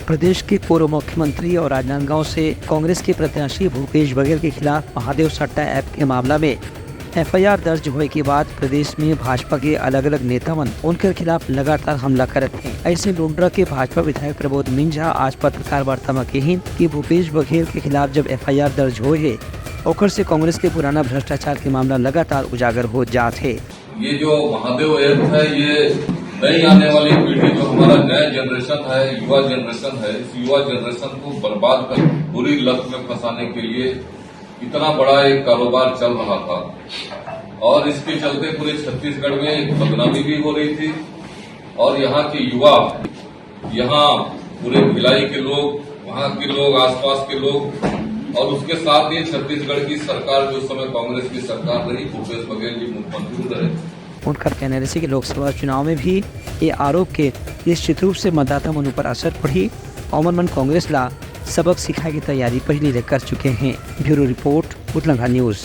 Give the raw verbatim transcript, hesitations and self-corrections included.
प्रदेश के पूर्व मुख्यमंत्री और राजनांदगांव से कांग्रेस के प्रत्याशी भूपेश बघेल के खिलाफ महादेव सट्टा ऐप के मामला में एफआईआर दर्ज होए के बाद प्रदेश में भाजपा के अलग-अलग नेता मन उनकर खिलाफ लगातार हमला करत हैं। ऐसे लुंड्रा के भाजपा विधायक प्रबोध मिंज ह आज पत्रकार वार्ता म कहिन कि भूपेश बघेल के खिलाफ जब एफआईआर दर्ज होए हे, ओकर से कांग्रेस के पुराना भ्रष्टाचार के मामला लगातार उजागर हो जात हे। ये जो महादेव ऐप है, ये नई आने वाली पीढ़ी, जो हमारा नया जनरेशन है, युवा जनरेशन है, इस युवा जनरेशन को बर्बाद कर बुरी लत में फंसाने के लिए इतना बड़ा एक कारोबार चल रहा था और इसके चलते पूरे छत्तीसगढ़ में बदनामी भी हो रही थी और यहाँ के युवा, यहाँ पूरे भिलाई के लोग, वहाँ के लोग, आसपास के लोग और उसके साथ ही छत्तीसगढ़ की सरकार, जो उस समय कांग्रेस की सरकार रही, भूपेश बघेल जी मुख्यमंत्री रहे। उनकर कहना रहिस कि लोकसभा चुनाव में भी ये आरोप के निश्चित रूप से मतदाता मन ऊपर असर पड़ही। ओमन मन कांग्रेस ला सबक सिखाए की तैयारी पहले ले कर चुके हैं। Bureau report, Utlangha news.